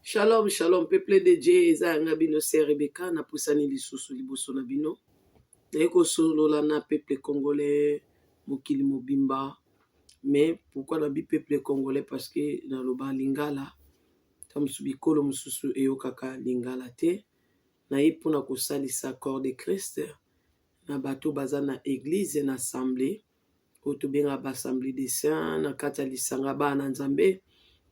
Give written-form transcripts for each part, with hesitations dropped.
Shalom, shalom, peuple de Dieu, eza yanga bino sœur Rebecca, napusani lisusu liboso na bino. Naye kosolola na peuple congolais mokili mobimba. Mais pourquoi nabi peuple congolais? Parce que naloba lingala, ta mosusu bikolo mosusu eyokaka lingala te. Naye mpona kosalisa corps de Christ na bato baza na église na assemblée oyo tobengaka ba assemblée des saints na kati ya lisanga bana na Nzambe.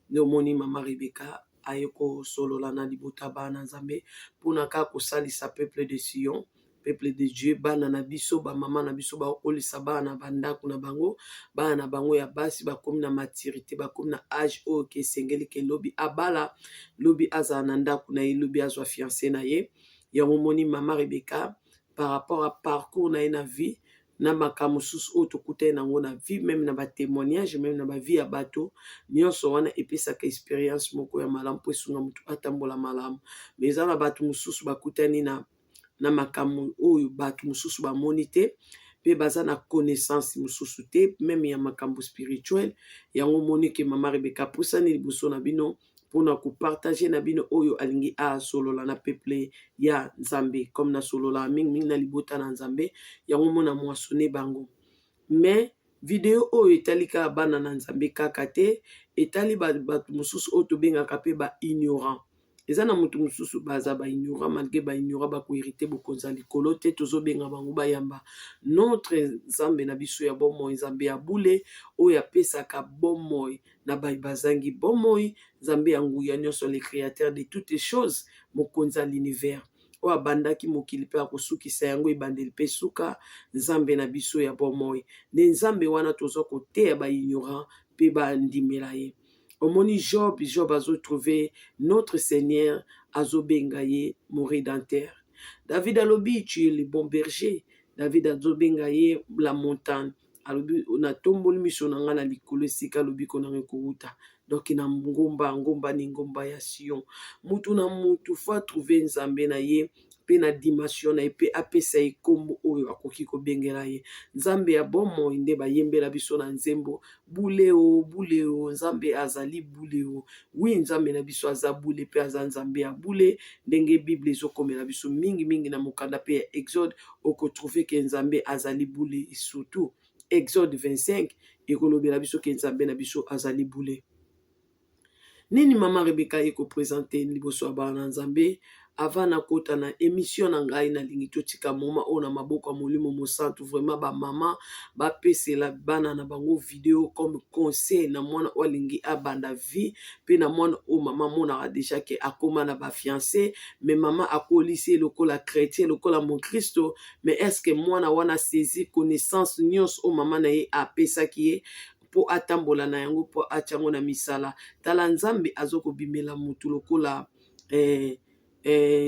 Nde omoni mama Rebecca aye kosolola na libota bana na Nzambe mpona kaka kosalisa peuple de Sion, peuple de Dieu, bana na biso, bamama na biso bakolisa bana na bandako na bango, bana na bango ya basi bakomi na maturité, bakomi na age oyo ke esengeli ke lobi abala, lobi azala na ndako na ye, lobi azwa fiancé na ye. Yango omoni mama Rebecca, par rapport à parcours na ye na vie, na makambo mosusu oyo tokutani nango na vie, même na batémoignage, même na bavie ya bato nyonso wana, epesaka expérience moko ya malamu mpo esunga motu atambola malamu. Mais eza na bato mosusu bakutani na makambo oyo bato mosusu bamoni te mpe baza na connaissance mosusu te, même ya makambo spirituel. Yango omoni ke mama Rebeka apusani liboso na bino mpona kopartager na bino oyo alingi asolola na peuple ya Nzambe, comme nasolola mingimingi na libota na Nzambe. Yango mona moissonne bango. Mais video oyo etali kaka bana na Nzambe kaka te, etali bato mosusu oyo tobengaka mpe baignorant. Eza na motu mosusu baza baignorant, malgré baignorant bakohériter bokonzi ya likolo te. Tozobenga bango bayamba notre Nzambe na biso ya bomoi, Nzambe ya bule oyo apesaka bomoi na baye bazangi bomoi, Nzambe ya nguya nyonso, le créateur de toutes choses, mokonzi ya l'univers oyo abandaki mokili mpe akosukisa yango, ebandeli mpe suka, Nzambe na biso ya bomoi. Nde Nzambe wana toza koteya baignorant mpe bandimela ye. Omoni Job, Job azotrouver notre Seigneur, azobenga ye mon rédempteur. David alobi: "Tu es le bon berger." David azobenga ye la montagne, alobi: "Natomboli miso na ngai na likolo, esika lobiko na ngai ekowuta." Donc na ngomba, ngomba ni ngomba ya Sion. Mutu na mutu faut atrouver Nzambe na ye mpe na dimension na ye, mpe apesa ye nkombo oyo akoki kobengela ye. Nzambe ya bomoi nde bayembela biso na nzembo: "Buleo, buleo, Nzambe azali buleo." Oui, Nzambe na biso aza bule mpe aza Nzambe ya bule, ndenge Bible ezokomela biso mingimingi na mokanda mpe ya Exode. Okotrouver ke Nzambe azali bule, surtout Exode 25 ekolobela biso ke Nzambe na biso azali bule. Nini mama Rebeka ekoprésenter liboso ya bana na Nzambe? Avant nakota na émission na ngai, nalingi totika moma oyo na maboko ya Molimo Mosantu. Vraiment, bamama bapesela bana na bango video comme conseil na mwana oyo alingi abanda vie, mpe na mwana oyo mama amonaka déjà ke akóma na bafiancé, mais mama akolisi ye lokola chrétien, lokola mokristo. Mais est ce que mwana wana saisi connaissance nyonso oyo mama na ye apesaki ye mpo atambola na yango, mpo atia yango na misala? Tala, Nzambe azokobimela motu lokola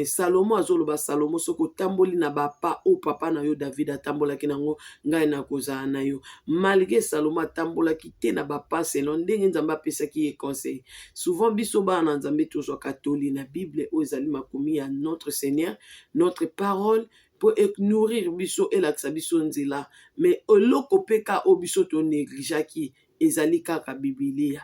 Salomo, azoloba: "Salomo, soki otamboli na bapa oyo papa na yo David atambolaki nango, ngai nakozala na yo." Malgré Salomo atambolaki te na bapa selon ndenge Nzambe apesaki ye conseil. Souvent biso bana na Nzambe tozwaka toli na Bible oyo ezali makomi ya notre Seigneur, notre parole, mpo enourrir biso, elakisa biso nzela. Mais eloko mpe ka oyo biso tonégligeaki ezali kaka Bibilia.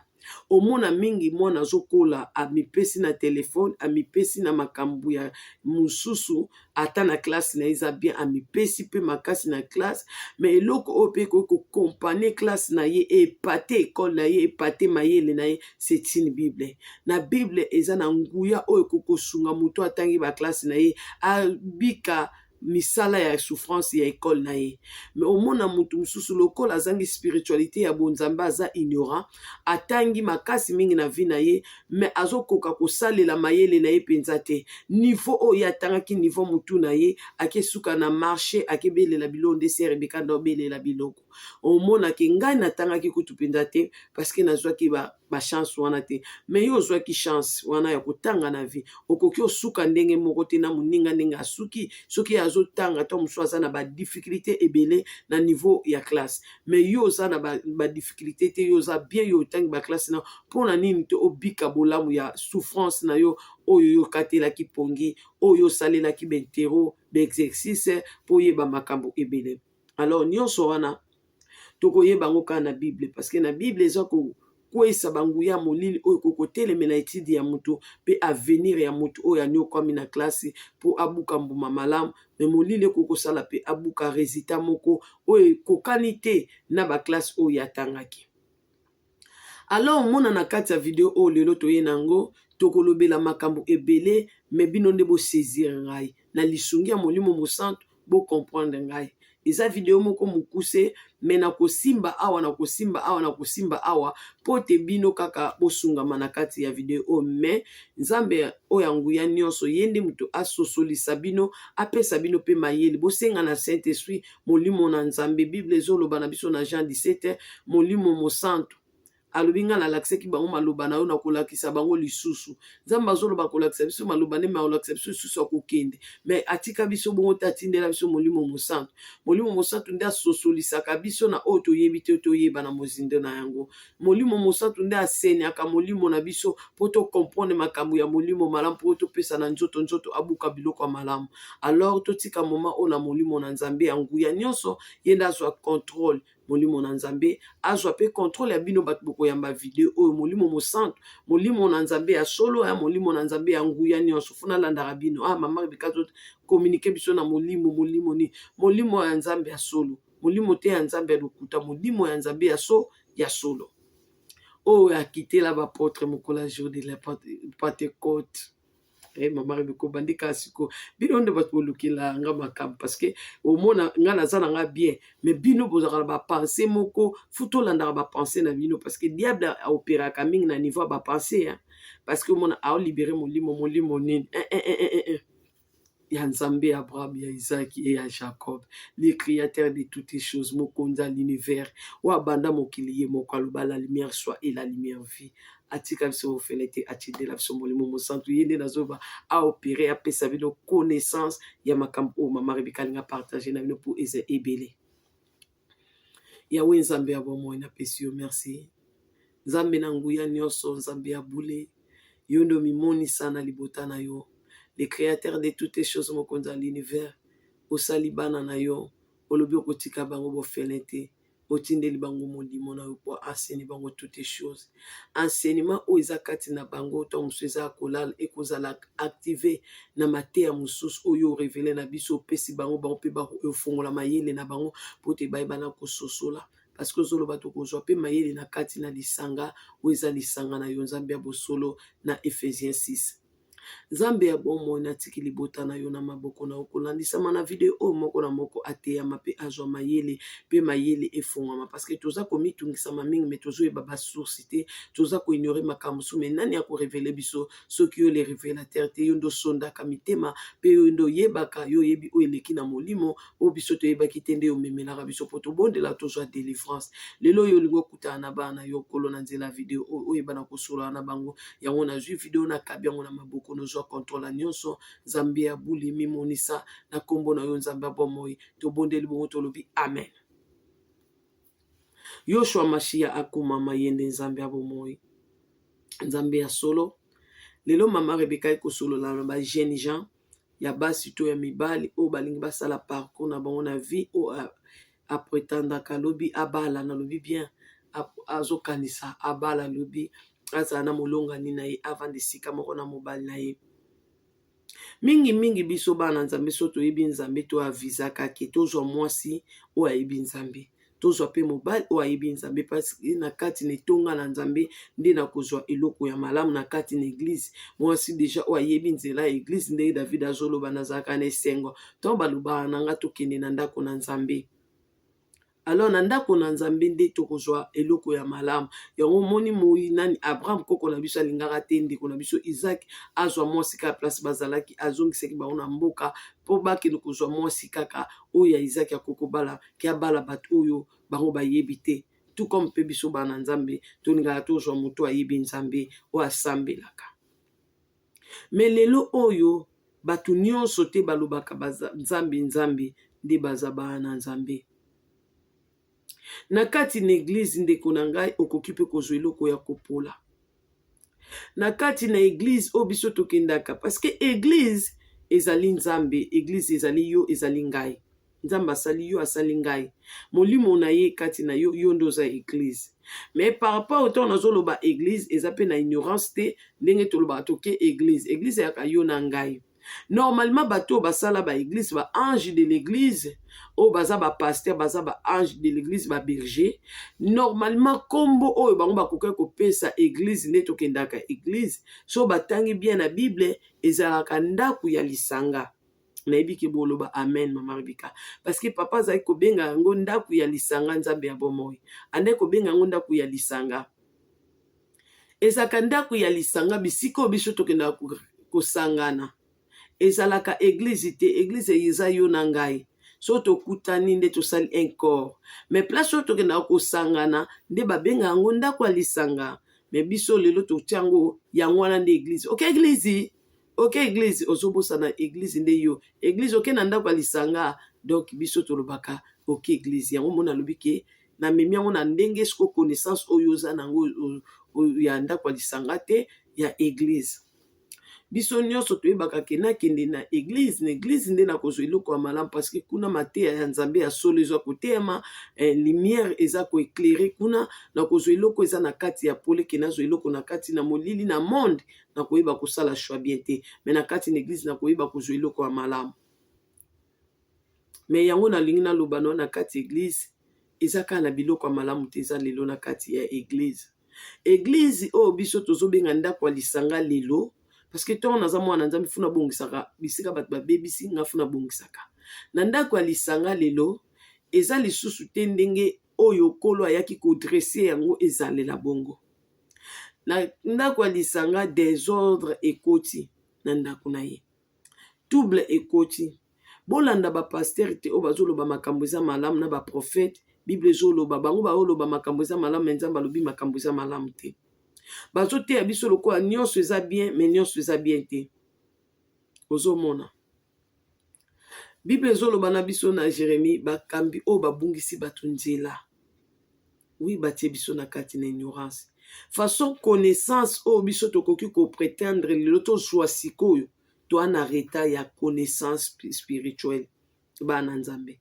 Omona mingi mwana azokola, amipesi na telefone, amipesi na makambo ya mosusu. Ata na classe na ye eza bien, amipesi mpe makasi na classe, mais eloko oyo mpe ekoki koaccompagner classe na ye, épater école na ye, épater mayele na ye, c'est une Bible. Na Bible eza na nguya oyo ekoki kosunga moto atangi baclasse na ye, abika misala ya souffrance ya école na ye. Mais omona motu mosusu lokola azangi spiritualité ya bonzambe, aza ignorant, atangi makasi mingi na vie na ye, mais azokoka kosalela mayele na ye mpenza te. Niveau oyo ye atangaki, niveau motu na ye akesuka na marché, akebelela biloko. Nde sœur Rebeka nda obelela biloko. Omonaki ngai natangaki kutu mpenza te, parce que nazwaki bachance wana te. Mais yo ozwaki chance wana ya kotanga na vie, okoki osuka ndenge moko te na moninga ndenge asuki. Soki azotanga to mosusu aza na badifficulté ebele na niveau ya classe, mais yo oza na badifficulté te, yo oza bien, yo otangi baclasse na, mpona nini te obika bolamu ya souffrance na yo oyo yo okatelaki pongi, oyo osalelaki bainterro, baexercice mpo oyeba makambo ebele? Alors nyonso wana tokoyeba yango kaka na Bible, parce que na Bible eza kokweyisa banguya ya molili oyo ekoki kotelemela etide ya moto mpe avenir ya moto oyo anyokwami na klasi mpo abuka mbuma malamu. Me molili ekoki kosala mpe abuka resultat moko oyo ekokani te na baklase oyo atangaki. Alors omona na kati ya video oyo lelo toye na yango, tokolobela makambo ebele, me bino nde bosaisir ngai na lisungi ya Molimo Mosantu, bocomprendre ngai. Eza video moko mokuse, me nakosimba awa, nakosimba awa, nakosimba awa mpo te bino kaka bosungama na kati ya video oyo. Me Nzambe oyo ya nguya nyonso, ye nde moto asosolisa bino, apesa bino mpe mayele. Bosenga na Saint Esprit, Molimo na Nzambe. Bible ezoloba na biso na Jean 17, Molimo Mosantu alobi, ngai nalakisaki bango maloba na yo, nakolakisa bango lisusu. Nzambe azoloba kolakisa biso maloba nde, akolakisa biso lisusu, akokende me atika biso bongo te, atindela biso Molimo Mosantu. Molimo Mosantu nde asosolisaka biso na oyo toyebi te, toyeba na mozindo na yango. Molimo Mosantu nde aseniaka molimo na biso mpo tocomprendre makambo ya molimo malamu, mpo topesa na nzoto, nzoto abuka biloko ya malamu. Alors totika moma oyo na Molimo na Nzambe ya nguya nyonso, ye nde azwa contrôle. Molimo na Nzambe azwa mpe contrôle ya bino bato bokoyamba video oyo. Molimo Mosantu, Molimo na Nzambe ya solo, ya Molimo na Nzambe ya nguya nyonso, funa alandaka bino. Ah, mama Rebeka communique biso na molimo. Molimo nini? Molimo ya Nzambe ya solo, molimo te ya Nzambe ya lokuta, molimo ya Nzambe ya so ya solo oyo akitela baapôtre mokolo ya jour de la Pentecôte. Eh, mama Rebeka obandi kaka sikoyo. Bino nde bato bolukela nga makambo, parce que omona nga naza na nga bien, mais bino bozalaka na bapense moko fu, tolandaka bapense na bino, parce que diable aopéraka mingi na niveau ya bapense, hein? Parce que omona aolibere molimo, molimo nini, eh, eh, eh, eh, eh. Ya Nzambe ya Abraham, ya Isaac et ya Jacob, le créateur de toutes les choses, mokonzi ya l'univers, oyo abanda mokili ye moko, aloba: "La lumière soit", et la lumière fut. Atika biso ofele te, atindela biso Molimo Mosantu. Ye nde nazoba aopere, apesa bino connaissance ya makambo oyo mama Rebeka alinga partage na bino, mpo eza ebele. Yawe Nzambe ya bomoi, napesi yo merci. Nzambe na nguya nyonso, Nzambe ya bule, yo nde omimonisa na libota na yo, le créateur de toutes les choses, mokonzi ya l'univers. Osali bana na yo, olobi okotika bango bofele te, otindeli bango molimo na yo mpo enseigner bango toutes les choses. Enseignement oyo eza kati na bango, ntango mosusu eza ya kolala, ekozala active na mateya mosusu oyo orévéler na biso, opesi bango. Bango mpe ofongola mayele na bango mpo te bayeba kososola, parce que ozoloba tokozwa mpe mayele na kati na lisanga oyo eza lisanga na yo, Nzambe ya bosolo, na Ephésiens 6. Nzambe ya bomoi, natiki libota na yo na maboko na yo. Kolandisama na video oyo, moko na moko ateyama mpe azwa mayele, mpe mayele efongwama, parce que toza komitungisama mingi, me tozoyeba basource te, toza koignore makambo mosusu. Me nani akorévéler biso soki yo le révélateur te? Yo nde osondaka mitema, mpe yo nde oyebaka, yo oyebi oyo eleki na molimo oyo biso toyebaki te, nde omemelaka biso mpo tobondela, tozwa délivrance. Lelo oyo olingi okutana na bana na yo, Nkolo, na nzela ya video oyo, oyeba kosolola na bango. Yango nazwi video, nakabi yango na maboko, nozwa contrôle nyonso. Nzambe ya buli, mimonisa na nkombo na yo. Nzambe ya bomoi, tobondeli bongo, tolobi amen. Yoshua Mashia akomama, ye nde Nzambe ya bomoi, Nzambe ya solo. Lelo mama Rebeka ekosolola na bajeune gens ya basi to ya mibali oyo balingi basala parcours na bango na vie, oyo aprétendaka alobi abala, nalobi bien, azokanisa abala, alobi azala na molongani na ye, avanda esika moko na mobali na ye. Mingimingi biso bana Nzambe, so toyebi Nzambe, to avisaka ke tozwa mwasi oyo ayebi Nzambe, tozwa mpe mobali oyo ayebi Nzambe, parce na kati na etonga na Nzambe nde nakozwa eloko ya malamu. Na kati na église, mwasi déjà oyo ayebi nzela ya église, ndenge David azoloba: "Nazalaka na esengo ntango balobaka na nga tokende na ndako na Nzambe." Alors na ndako na Nzambe nde tokozwa eloko ya malamu. Yango omoni moi nani, Abraham koko na biso, alingaka te ndeko na biso Isaac azwa mwasi kaka place bazalaki. Azongisaki bango na mboka mpo bakende kozwa mwasi kaka oyo ya Isaac akokobala, ke abala bato oyo bango bayebi te. Tout comme mpe biso bana Nzambe, tolingaka tozwa moto ayebi Nzambe, oyo asambelaka. Me lelo oyo bato nyonso te balobaka Nzambe Nzambe nde baza bana na Nzambe. Na kati na église, ndeko na ngai, okoki mpe kozwa eloko ya kopola na kati na église oyo biso tokendaka, parce que église ezali Nzambe, église ezali yo, ezali ngai. Nzambe asali yo, asali ngai. Molimo na ye kati na yo, yo nde oza eglise. Mais par rapport ntango nazoloba eglise, eza mpe na ignorance te, ndenge tolobaka toke eglise. Eglise eyaka yo na ngai. Normalement bato oyo basala ba eglise, ba ange de l'église, oyo baza ba pasteur, baza ba ange de l'église, ba berger, normalement kombo oyo bango bakoki kopesa eglise nde tokendaka eglise, so batangi bien na Bible, ezalaka ndako ya lisanga. Nayebi ke boloba amen, mama Rebecca, parce que papa azalaki kobenga yango ndako ya lisanga. Nzambe ya bomoi andaki kobenga yango ndako ya lisanga. Ezalaka ndako ya lisanga, bisika oyo biso tokendaka kosangana. Ezalaka eglise te. Eglise eza yo na ngai, so tokutani nde tosali un corps. Mais place oyo tokendaka kosangana nde babenga yango ndako ya lisanga. Mais biso lelo totia yango, yango wana nde eglise. Ok, eglise, ok, eglise, ozobosana eglise nde yo. Eglise, oke na ndako ya lisanga. Donc biso tolobaka ok eglise. Yango mona alobi ke namemi yango na ndenge siko connaissance oyo oza nango ya ndako ya lisanga te, ya eglise. Biso nyonso toyebaka ke nakende na eglise, na eglise nde nakozwa eloko ya malamu, parce que kuna mateya ya Nzambe ya solo eza koteyama, lumière eza koéclairer. Kuna nakozwa eloko eza na kati ya pole, ke nazwa eloko na kati na molili na monde, nakoyeba kosala choix bien te. Mais na kati na eglise nakoyeba kozwa eloko ya malamu. Mais yango nalingi naloba no, na kati eglise eza kaka na biloko ya malamu te. Eza lelo na kati ya eglise, eglise oyo biso tozobenga ndako ya lisanga lelo, parce que ntongo naza mwana Nzambe, funa bongisaka bisika bato babebisi nga, funa bongisaka na ndako ya lisanga. Lelo eza lisusu te ndenge oyo Nkolo ayaki kodresser yango ezalela bongo. Na ndako ya lisanga, désordre ekoti na ndako na ye, trouble ekoti. Bolanda bapasteur te oyo bazoloba makambo eza malamu na baprophète. Bible ezoloba, bango baoloba makambo eza malamu, mais Nzambe alobi makambo eza malamu te. Bazoteya biso lokola nyonso eza bien, mais nyonso eza bien te. Ozomona, Bible ezoloba na biso na Jérémie, bakambi oyo babungisi bato nzela. Oui, batie biso na kati na ignorance. Façon connaissance oyo biso tokoki koprétendre lelo tozwa sikoyo, toa na retard ya connaissance spirituelle. Bana Nzambe,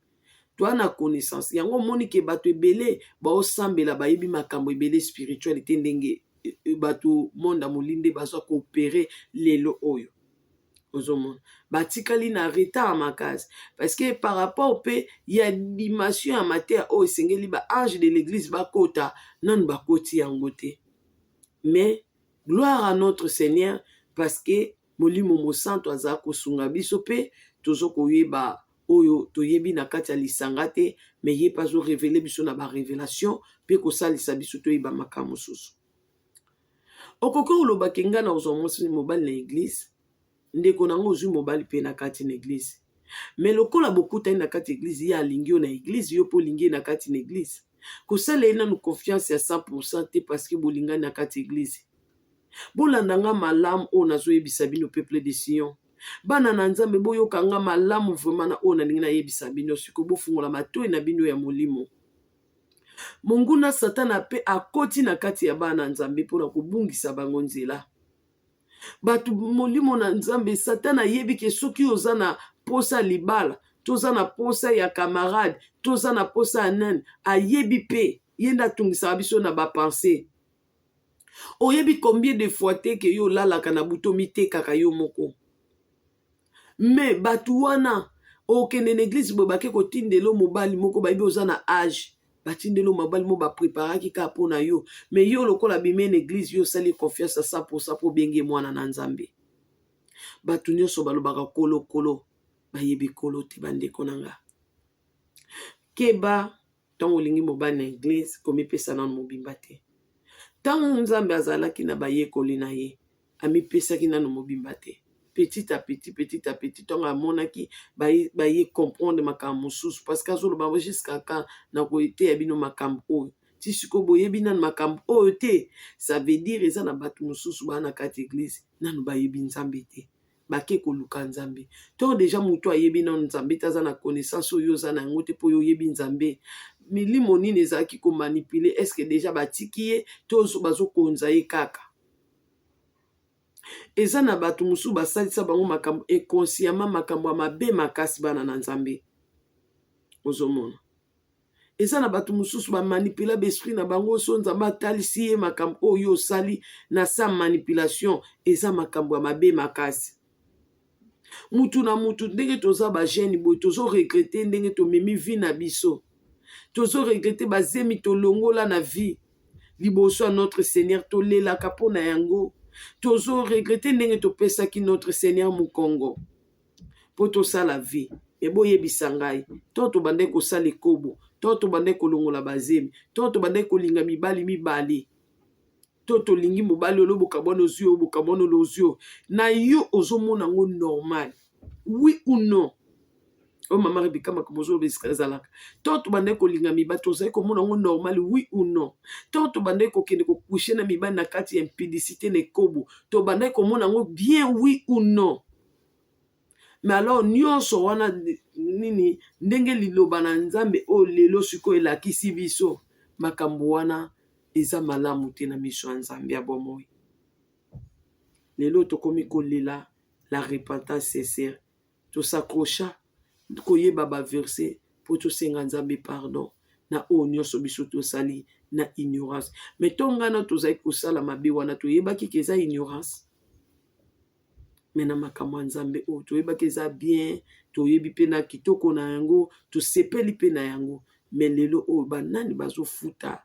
toa na connaissance yango. Omoni ke bato ebele baosambela, bayebi makambo ebele spirituel te, ndenge bato monde ya molili nde bazwa koopérer lelo oyo. Ozomona batikali na retard makasi, parce que par rapport mpe ya dimension ya mateya oyo esengeli baange de l'église bakota, nanu bakoti yango te. Mais gloire à notre Seigneur, parce que Molimo Mosantu aza kosunga biso mpe tozo koyeba oyo toyebi na kati ya lisanga te, mais ye mpe azorévéler biso na barévélation mpe kosalisa biso toyeba makambo mosusu. Okoki olobaki ngai na kozwa mwasi mobali na eglise. Ndeko nango, ozwi mobali mpe na kati na eglise, mais lokola bokutani na kati ya eglise, ye alingi yo na eglise, yo mpe olingi ye na kati na eglise, kosala ye nanu confiance ya 100 te, parce que bolingani na kati ya eglise. Bolanda nga malamu oyo nazoyebisa bino, peuple de Sion, bana na Nzambe, boyoka nga malamu vraiment na oyo nalingi nayebisa bino sikoyo. Bofungola matoi na bino ya molimo. Monguna Satana mpe akoti na kati ya bana Nzambe mpona kobungisa bango nzela. Bato molimo na Nzambe, Satana ayebi ke soki oza na posa libala, toza na posa ya camarade, toza na posa ya nani, ayebi mpe ye nde atungisaka biso na bapensées. Oyebi combien de fois te ke yo olalaka na butu, omitekaka yo moko? Mais bato wana, okende na eglise boye, bake kotindela mobali moko, bayebi oza na age, batindeli mobali moko bapreparaki kaka mpo na yo. Mais yo lokola bime na eglise, yo osali confiance ya 100 mpo obenge mwana na Nzambe. Bato nyonso balobaka kolokolo, bayebi kolo te. Bandeko na nga, keba ntango olingi mobali na eglise, komipesa nano mobimba te. Ntango Nzambe azalaki na bayekoli na ye, amipesaki nano mobimba te. Petit à petit, petit à petit, ntango amonaki baye comprendre makambo mosusu, parce que azoloba: "Jusqu'à quand na koteya bino makambo oyo? Ti sikoyo boyebi nano makambo oyo te." Ça veut dire eza na bato mosusu baa na kati eglise, nano bayebi Nzambe te, bake koluka Nzambe. To déjà moto ayebi nano Nzambe te, aza na connaissance oyo oza na yango te, mpo oyo oyebi Nzambe, milimo nini ezalaki komanipuler? Est-ce déjà batiki ye to bazokonza ye kaka? Eza na bato mosusu basalisa bango makambo inconsciemment, makambo ya mabe makasi. Bana na Nzambe. Ozomona, eza na bato mosusu bamanipula baesprit na bango. So Nzambe atalisi ye makambo oyo osali na sa manipulation, eza makambo ya mabe makasi. Mutu na mutu, ndenge toza bajeune boye, tozoregretter ndenge tomemi vie na biso, tozoregretter bazemi tolongola na vie liboso ya notre Seigneur. Tolelaka mpo na yango. Tozoregretter ndenge topesaki notre Seigneur mokongo mpo tosala vie. Me boyebisa ngai, to tobandaki kosala ekobo, to tobandaki kolongola bazemi, to tobandaki kolinga mibali mibale, to tolingi mobali oyo bokabwana, ozwi oyo, bokabwana oyo, ozwi oyo na yo, ozomona yango normal, oui ou non? Oyo mama Rebeka, makambo ozoloba esika ezalaka. To tobandaki kolinga mibali, tozali komona yango normal, oui ou non? To tobandaki kokende kocoucher na mibali na kati ya impudicité na ekobo, tobandaki komona yango bien, oui ou non? Mais alors, nyonso wana nini? Ndenge liloba na Nzambe oyo lelo sikoyo elakisi biso, makambo wana eza malamu te na miso ya Nzambe ya bomoi. Lelo tokomi kolela la repentance sincère. Tos'accrocha koyeba baverset mpo tosenga Nzambe pardon na oyo nyonso biso tosali na ignorance. Mais to ngana tozali kosala mabe wana, toyebaki ke eza ignorance. Me na makambo ya Nzambe oyo toyebaki eza bien, toyebi mpe na kitoko na yango, tosepeli mpe na yango. Me lelo oyo, banani bazofuta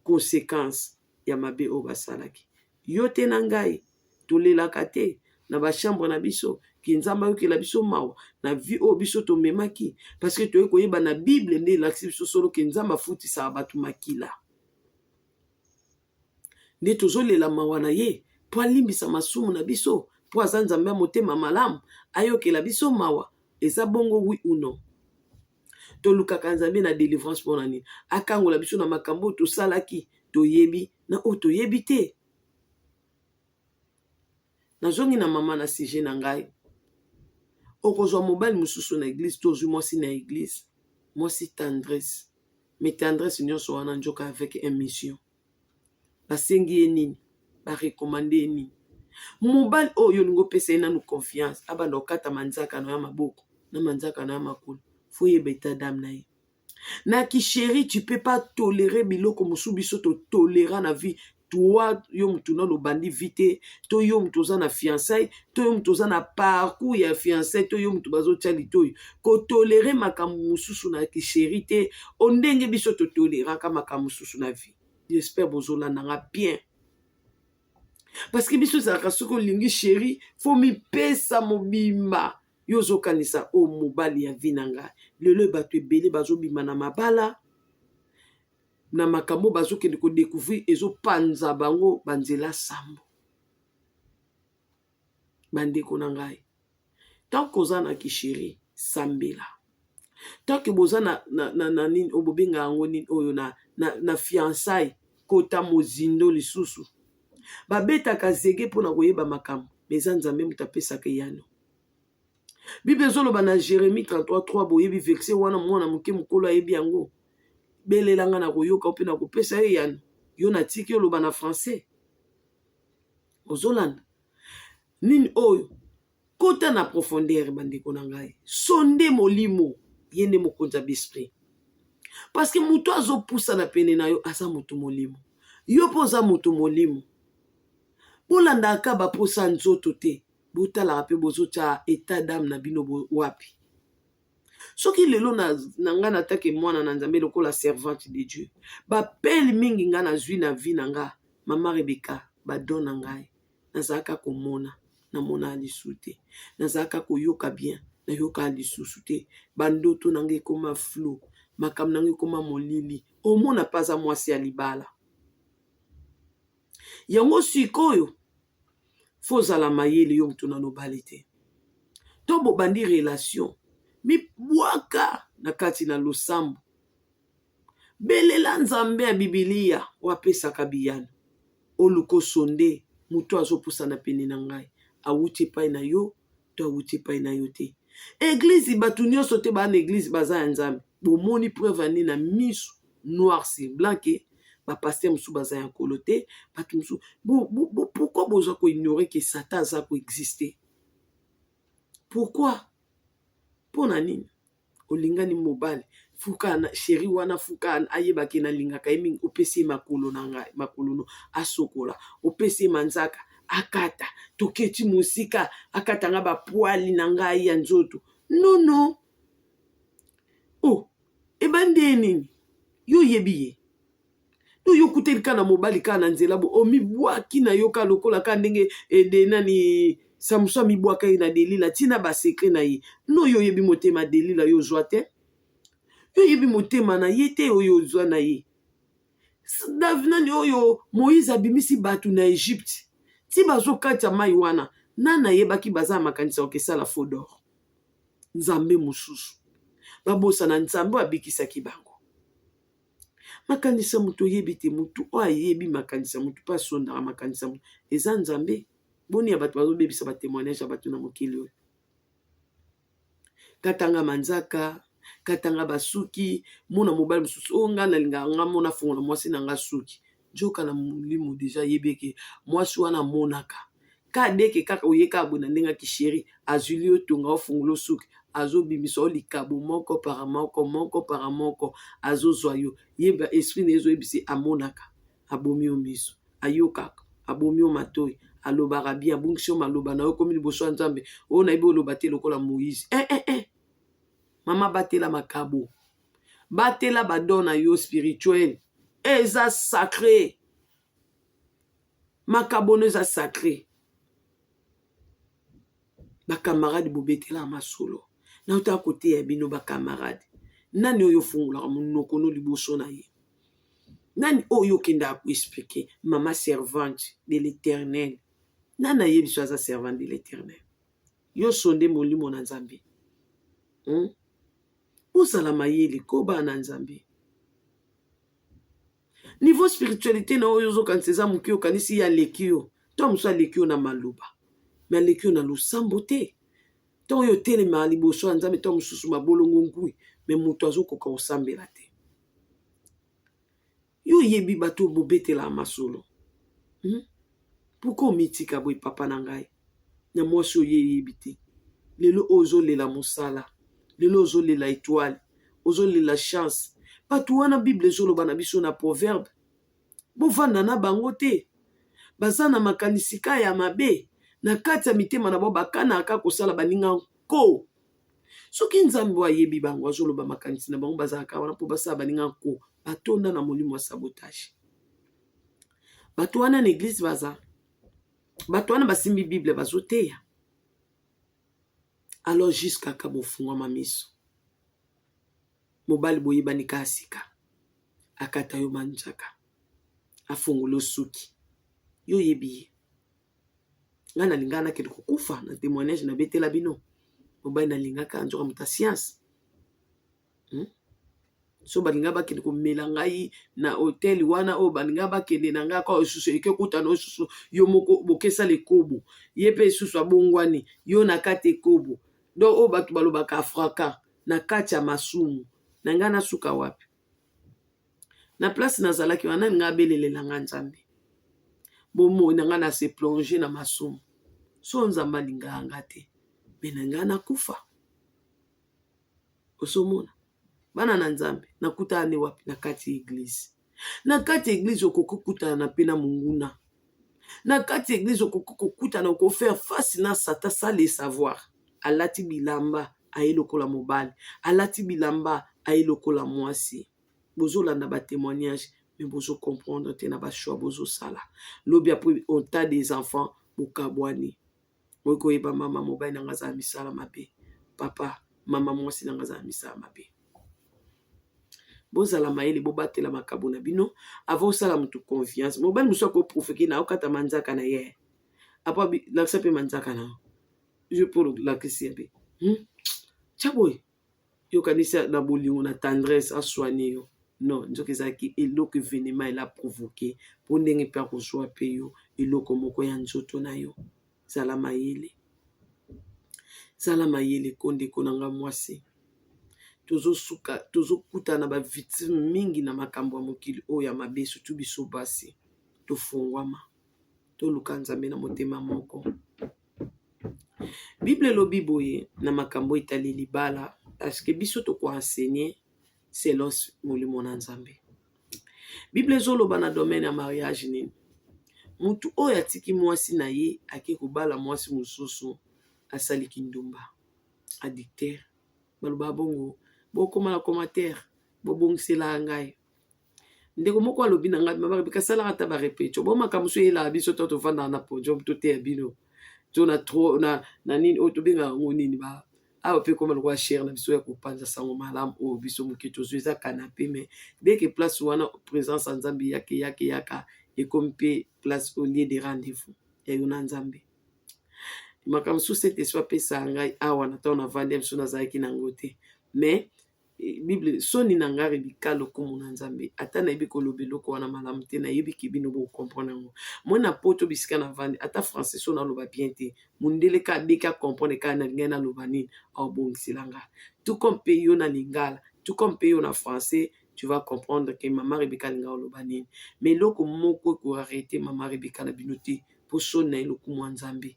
conséquence ya mabe oyo basalaki? Yo te na ngai. Tolelaka te na bachambre na biso ke Nzambe ayokela biso mawa na vie oyo biso tomemaki? Parce que toyei koyeba na Bible nde elakisi biso solo ke Nzambe afutisaka bato makila. Nde tozolela mawa na ye mpo alimbisa masumu na biso, mpo aza Nzambe ya motema malamu, ayokela biso mawa. Eza bongo, oui ou non? Tolukaka Nzambe na délivrance mpona nini? Akangola biso na makambo oyo tosalaki, toyebi na oyo toyebi te. Nazongi na mama na sujet na ngai. Okozwa mobali mosusu na église, to ozwi mwasi na église, mwasi tendresse. Mais tendresse nyonso wana, nzoka avec un mission. Basengi ye nini? Barecommander ye nini? Mobali oyo olingi opesa ye nanu confiance, abanda kokata manzaka na ya maboko na manzaka na ya makolo, faut yeba état d'âme na ye. Na kichéri, tu peux pas tolérer biloko mosusu biso totoléra na vie. Toi, yo mutu nano obandi vie te, to yo mutu oza na fiançaille, to yo mutu oza na parcours ya fiançaille, to yo mutu bazotia litoyi, kotolérer makambo mosusu na kichéri te o ndenge biso totoleraka makambo mosusu na vie. J'espère bozolanda nga bien, parce que biso ezalaka, soki olingi chéri, faut mipesa mobimba. Yo ozokanisa oyo mobali ya vie na ngai. Lelo bato ebele bazobima na mabala na makambo bazokende kodécouvrir, ezopanza bango banzela sambo. Bandeko na ngai, tant koza na kichéri, sambela. Tant que boza na nini oyo bobenga yango nini oyo na fiançaille, kota mozindo lisusu. Babetaka zege mpona koyeba makambo, mais eza Nzambe moto apesaka eyano. Bible ezoloba na Jérémie 33:3. Boyebi verset wana, mwana moke, mokolo ayebi yango. Belelanga na koyoka mpe na kopesa yo eyano. Yo natiki oloba na français, ozolanda nini oyo? Kota na profondeur, bandeko na ngai. So nde molimo ye nde mokonzi ya baesprit, parce que moto azopusana pene na yo aza moto molimo. Yo mpo oza moto molimo, bolandaka baposa nzoto te. Botalaka mpe bozotia état d'âme na bino wapi. Soki lelo na ngai natake mwana na Nzambe lokola servante de Dieu, bapele mingi ngai nazwi na vie na nga, mama Rebeka, badon na ngai nazalaka komona, namona lisusu te. Nazalaka koyoka bien, nayoka lisusu te. Bandoto na ngai ekoma flou, makambo na ngai ekoma molili. Omona mpe aza mwasi ya libala yango. Sikoyo faut ozala mayele. Yo motu nano obali te, to bobandi relation, mibwaka na kati na losambo, belela Nzambe ya Bibilia oyo apesaka biyano. Oluka osonde moto azopusana pene na ngai, awuti epai na yo to awuti epai na yo te. Église, bato nyonso te baa na église baza ya Nzambe. Bomoni preuve ani na miso, noir sur blanc, ke bapasteur mosusu baza ya Nkolo te. Bato mosusu, pourquoi bozwa koignorer ke Satan aza koexister? Pourquoi? Mpo na nini olingani mobali? Fuka na chéri wana, fuka ayeba ke nalingaka ye mingi. Opesi ye makolo na ngai, makolo no asokola, opesi ye manzaka akata, toketi mosika, akata nga bapoils na ngai ya nzoto. Nono, oh, ebandi ye nini? Yo oyebi ye to yo okuteli kaka na mobali kaka na nzela bo omibwaki na yo kaka lokola kaka ndenge ede nani Samson amibwaka ye na Delila, ntina basecrets na ye. No, yo oyebi motema Delila, yo ozwa te, yo oyebi motema na ye te, oyo ozwa na ye. Nani oyo Moïse abimisi bato na Egypte ti bazokatya mai wana, nani ayebaki baza na makanisi ya kokesala faux d'or? Nzambe mosusu babosana, Nzambe oyo abikisaki bango. Makanisi ya moto oyebi te. Motu oyo ayebi makanisi ya motu mpe asondaka makanisi ya motu eza Nzambe. Boni ya bato bazobebisa batémoignage ya bato na mokili oyo? Katanga manzaka, katanga basuki. Mona mobali mosusu oyo ngai nalingaka, nga mona fongola mwasi na nga suki, nzoka na molimo déjà ayebi eke mwasi wana amonaka ka deke kaka oyeka boye na ndenge akichéri, azwili yo tonga, ofungola suki, azobimisa yo likabo moko par moko, moko par moko, azozwa yo. Yeba esprit na ye ezoyebisa, amonaka, abomi yo miso, ayokaka, abomi yo matoi, alobaka bien, abungisi yo maloba na yo, komi liboso ya Nzambe oyo nayebi oloba te lokola Moïse. Eh, eh, eh. Mama, batela makabo, batela badons na yo spirituel, eza sacré. Makabo no eza sacré. Bacamarade, bobetela masolo naotaka koteya bino. Bacamarade, nani oyo ofungolaka monoko no liboso na ye? Nani oyo okendaka koexpliquer? Mama servante de l'Éternel, nani ayebi so aza servante de l'Éternel? Yo sonde molimo na Nzambe, Ozala mayele, koba na Nzambe. Niveau spiritualité na oyo ozokanisa eza moke, okanisi ye aleki yo. To mosusu aleki yo na maloba, me aleki yo na losambo te. Ntango oyo otelemaka liboso ya Nzambe, ntango mosusu mabolongo ngwi, me moto azokoka kosambela te. Yo oyebi bato oyo bobetelaka masolo, Pourquoi omitika boye, papa na ngai, na mwasi oyo eyebi te? Lelo oyo ozolela mosala, lelo ozolela étoile, ozolela chance. Bato wana, Bible ezoloba na biso na Proverbe, bovanda na bango te. Baza na makanisi ka ya mabe na kati ya mitema na bango, bakanaka kosala baninga nko. Soki Nzambe oyo ayebi bango azoloba makanisi na bango, bazalaka wana mpo basala baninga nko. Batonda na molimo ya sabotage. Bato wana na église baza, bato wana basimbi Bible, bazoteya. Alors jusqu'à bofungwama miso. Mobali boyebani kaka sika, akata yo manzaka, afongola suki, yo oyebi ye. Ngai nalingaka nakende kokufa na témoignage nabetela bino. Mobali nalingaka, nzoka moto ya science, So balinga bakende komela ngai na hotel wana, oyo balinga bakende na ngai kaka lisusu, eke kutana oyo susu yo moko bokesala ekobo, ye mpe lisusu abongwani yo na kati ekobo. Donc oyo bato balobaka afraka na kati ya masumu na ngai, nasuka wapi? Na place nazalaki wana, nani ngai abelelela ngai Nzambe? Bomoi na ngai na se plonge na masumu. So Nzambe alingaka nga te, me na ngai nakufa. Ozomona, bana na Nzambe, nakutana ne wapi? Na kati ya église. Na kati ya église okoki kokutana na mpe na monguna. Na kati ya église okoki kokutana, okofaire face na Satan sans le savoir. Alati bilamba, aye lokola mobali, alati bilamba, aye lokola mwasi. Bozolanda batémoignage, mais bozocomprendre te na bachoix bozosala. Lobi après on a des enfants, bokabwani, oyi koyeba mama, mobali nanga azala misala mabe, papa, mama, mwasi nanga azala misala mabe. Bozala mayele, bobatela makabo na bino avant osala motu confiance. Mobali mosusu akoprofeke na okata manzaka na ye, apo lakisa mpe manzaka na yo mpo lakisi ye mpe, Tya boye, yokanisi na bolingo, na tendresse, asoigne yo. Non, nzoka ezalaki eloko événement ela provoqué mpo ndenge mpe akozwa mpe yo eloko moko ya nzoto na yo. Zala mayele, zala mayele ko ndeko na nga mwasi. Tozosuka, tozokutana bavictime mingi na makambo ya mokili oyo ya mabe, surtout biso basi. Tofungwama, toluka Nzambe na motema moko. Bible elobi boye na makambo etali libala, parce que biso tokoenseigner. Selon molimo na Nzambe. Bible ezoloba na domaine ya mariage nini? Mutu oyo atiki mwasi na ye ake kobala mwasi mosusu asali kindumba, adultère. Baloba bongo, bokoma na commentaire, bobongisela ngai. Ndeko moko alobi na ngai, mama Rebecca, salaka ata ba repetition. Bo makambo mosusu eyelaka biso to tovandaka na podium toteya bino. To na trop na nini oyo tobengaka yango nini ba awa mpe ekoma lokola chere na biso ya kopanza sango malamu oyo biso moke tozwi eza canapé, mais dès que place wana présence ya Nzambe eyaka eyaka eyaka, ekomi mpe place au lieu de rendez-vous ya yo na Nzambe. Makambo mosusu ete so apesaka ngai awa na ntango navandi ya biso nazalaki nango te, mais Bible soni na ngai Rebecca, lokumu na Nzambe. Ata nayebi koloba eloko wana malamu te, nayebi ke bino bocomprendre yango. Moi na poto bisika navandi, ata français so naloba bien te, mondele ka adeki acomprendre kaka nalingai naloba nini, aobongisela nga. Tout comme mpe yo na lingala, tout comme mpe yo na français, tu vas comprendre que mama Rebecca alinga oloba nini. Mais eloko moko ekoarrêter mama Rebecca na bino te, mpo soni na ye lokumu ya Nzambe.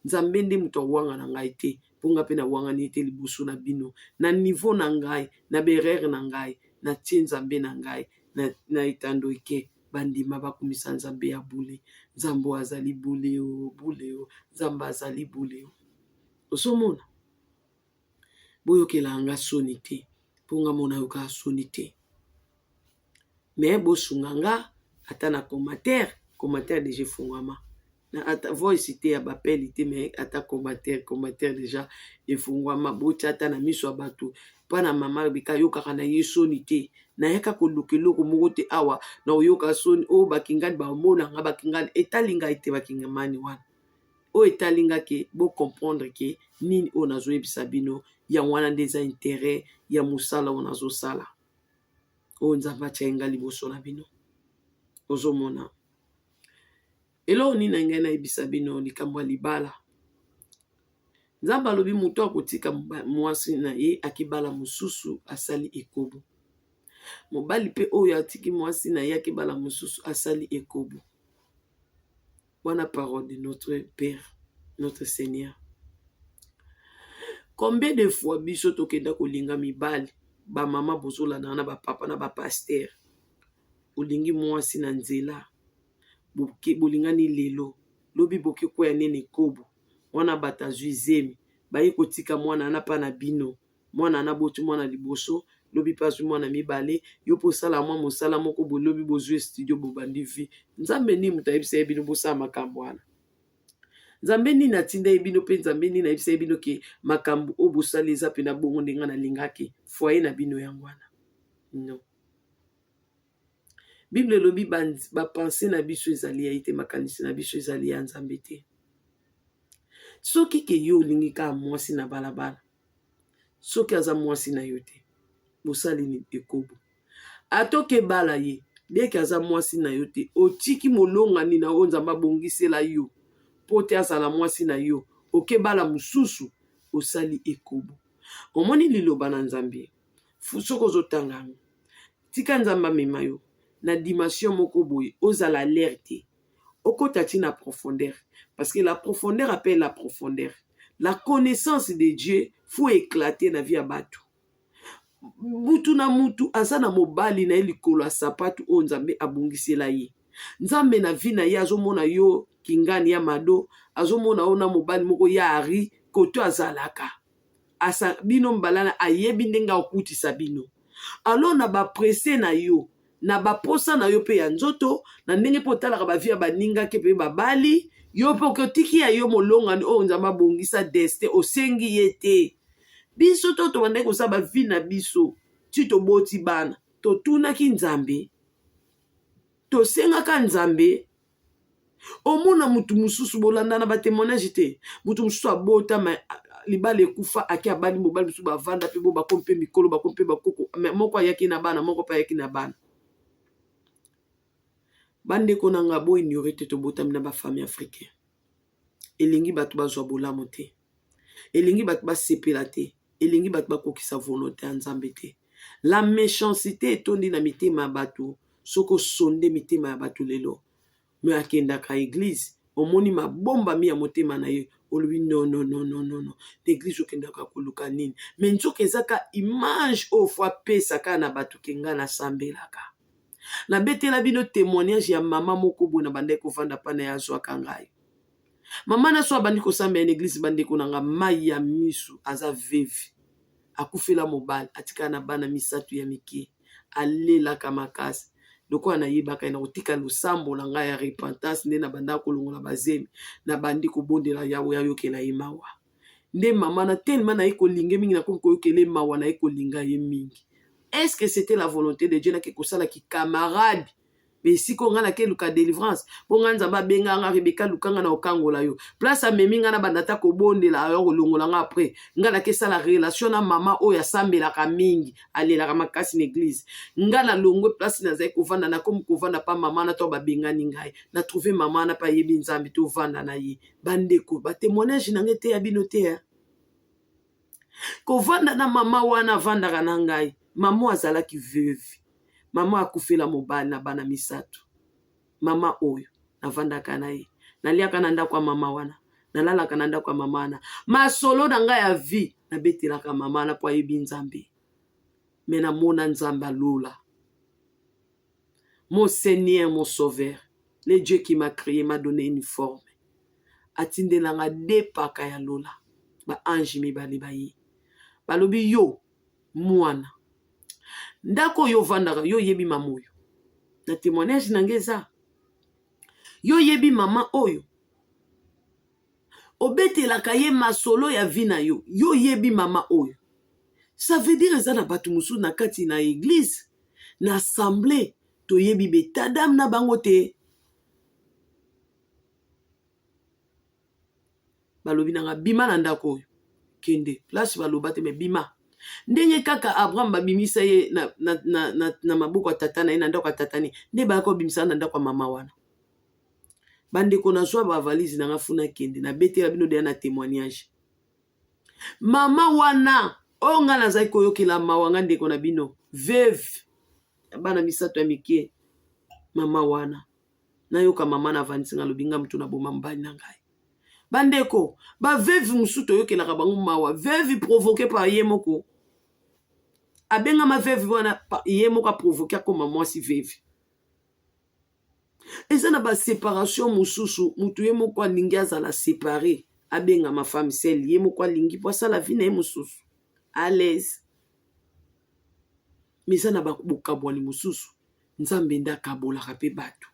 Nzambe nde moto awanga na ngai te, mpo nga mpe nawangani te liboso na bino. Na niveau na ngai, na berere na ngai, natie Nzambe na ngai na etando eke bandima bakumisa Nzambe ya bule. Nzambe oyo azali bule o, bule o, Nzambe azali bule o. Ozomona? Boyokela nga soni te, mpo nga mona yokaka soni te. Mais bosunga nga ata na commentaire, commentaire déjà efungwama. Na ata voice te ya bapeli te, mais ata commentaire, commentaire déjà efungwama. Botia ata na miso ya bato mpa na mama Rebecca ayokaka na ye soni te. Nayaka koluka eloko moko te awa na oyoka soni oyo bakingani bamonanga bakingani etali ngai te, bakingamani wana oyo etali nga ke bocomprendre ke nini oyo nazoyebisa bino. Yango wana nde eza intérêt ya mosala oyo nazosala, oyo Nzambe atia nga liboso na bino. Ozomona eloko nini na ngai nayebisa bino? Likambo ya libala, Nzambe alobi moto akotika mwasi na ye akibala mosusu asali ekobo. Mobali mpe oyo atiki mwasi na ye akibala mosusu asali ekobo. Wana parole de notre Père, notre Seigneur. Combien de fois biso tokenda kolinga mibali, bamama bozolandaka na bapapa na bapasteur, olingi mwasi na nzela, bolingani lelo, lobi boke kwea nene ekobo wana, bato azwi zemi, baye kotika mwana wana mpa na bino. Mwana wana boti mwana liboso, lobi mpe azwi mwana mibale. Yo mpo osala mwa mosala moko boye, lobi bozwi studio, bobandi vie. Nzambe nini moto ayebisa ye bino bosala makambo wana? Nzambe nini atinda ye bino? Mpe Nzambe nini ayebisa ye bino ke makambo oyo bosali eza mpena bongo ndenge nalingaki foyer na bino yango wana? Non. Bible elobi bapensées na biso ezali ya ye te, makanisi na biso ezali ya Nzambe te. Soki ke yo olingi kaka mwasi na balabala, soki aza mwasi na yo te, bosali nini? Ekobo. Atoki ebala ye deke aza mwasi na yo te, otiki molongani na oyo Nzambe abongisela yo mpo te azala mwasi na yo, okebala mosusu, osali ekobo. Omoni liloba na Nzambe, soki ozotanga yango, tika Nzambe amema yo na dimension moko boye, ozala alerte, okota ti na profondeur, parce que la profondeur appelle la profondeur. La connaissance de Dieu faut éclater na vie ya bato. Mutu na mutu aza na mobali na ye likolo ya sapatu oyo Nzambe abongisela ye. Nzambe na vie na ye azomona yo kingani ya mado, azomona yo na mobali moko ya ari koto azalaka asa bino mbalana, ayebi ndenge akutisa bino. Alors na bapresse na yo, na baposa na yo mpe ya nzoto, na ndenge mpe otalaka bavie ya baningaki mpe babali yo, mpe oke otiki ya yo molongani oyo Nzambe abongisa destin, osengi ye te. Biso to tobandaki kosala bavie na biso ti toboti bana, totunaki Nzambe, tosengaka Nzambe. Omona mutu mosusu, bolanda na batémoignage te, mutu mosusu abota ma libala ekufa, ake abali mobali mosusu, bavanda mpe bo bakomi mpe mikolo, bakomi mpe bakoko, moko ayaki na bana, moko mpe ayaki na bana. Bandeko na nga, boignore te, tobotami na bafamille africain. Elingi bato bazwa bolamu te, elingi bato basepela te, elingi bato bakokisa volonté ya Nzambe te. La méchanceté etondi na mitema ya bato. Soki osonde mitema ya bato lelo, me akendaka église. Omoni mabombami ya motema na ye, olobi non non non non non non, na eglise okendaka koluka nini? Mais nzoka eza ka image oyo faut apesa kaka na bato ke ngai nasambelaka. Nabetela bino témoignage ya mama moko boye na bandaki kovanda mpa na ye, azwaka ngai. Mama na so abandi kosambela na église. Bandeko na nga, mai ya misu. Aza veuve, akufela mobali, atikala na bana misato ya mike. Alelaka makasi. Lokola nayebaka ye, na kotika losambo na ngai ya repentance nde na bandaka kolongola bazemi, nabandi kobondela Yawe ayokela ye mawa. Nde mama na telema naye kolinga mingi, nakomi koyokela ye mawa, naye kolinga ye mingi. Est ce que c'était la volonté de Dieu nake kosalaki camarade? Mais esika oyo ngai nake luka délivrance, mpo ngai Nzambe abenga nga: "Rebeka, luka nga na okangola yo." Place amemi ngai na banda ata kobondela, ayo kolongola nga. Après ngai nakesala relation na mama oyo asambelaka mingi, alelaka makasi na église. Ngai nalongwe place nazali kovanda, nakomi kovanda pa mama na to babengani ngai. Na trouve mama wana mpe ayebi Nzambe, tovanda na ye. Bandeko, batémoignage na ngai te ya bino te. Kovanda na mama wana avandaka na ngai, mama azalaki veuve, mama akufela mobali na bana misato. Mama oyo navandaka na ye, naliaka na ndako ya mama wana, nalalaka na ndako ya mama wana. Masolo na ngai ya vie nabetelaka mama wana mpo ayebi Nzambe. Mais namona Nzambe alola, mon Seigneur, mon Sauveur, le Dieu qui m'a créé, m'a donné une forme. Atindelanga depaka ya lola, baange mibale baye, balobi: "Yo mwana, ndako oyo ovandaka, yo oyebi mama oyo?" Na témoignage na ngai eza: "Yo oyebi mama oyo obetelaka ye masolo ya vie na yo? Yo oyebi mama oyo?" Ça veut dire eza na bato mosusu na kati na église, na assemblée, toyebi baétat d'âme na bango te. Balobi nanga: "Bima na ndako oyo, kende place." Baloba te, mais bima. Ndenge kaka Abraham babimisa ye na maboko ya tata na ye, na ndako ya tata ne, nde bayaka kobimisa na ndako ya mama wana. Bandeko, nazwa bavalise na nga, funa kende. Nabetela bino deya na témoignage. Mama wana oyo nga nazali koyokela mawa, nga ndeko na bino, veuve ya bana misato ya mike, mama wana nayoka mama navandisi nga, alobi: "Nga motu naboma mobali na ngai." Bandeko, baveuve mosusu toyokelaka bango mawa. Veuve provoqué par ye moko, abengama veuve wana, ye moko aprovoqué akóma mwasi veuve. Eza na baséparation mosusu, motu ye moko alingi azala séparé, abengama femme seule, ye moko alingi mpo asala vie na ye mosusu à l'aise. Mais eza na bokabwani mosusu, Nzambe nde akabolaka mpe bato.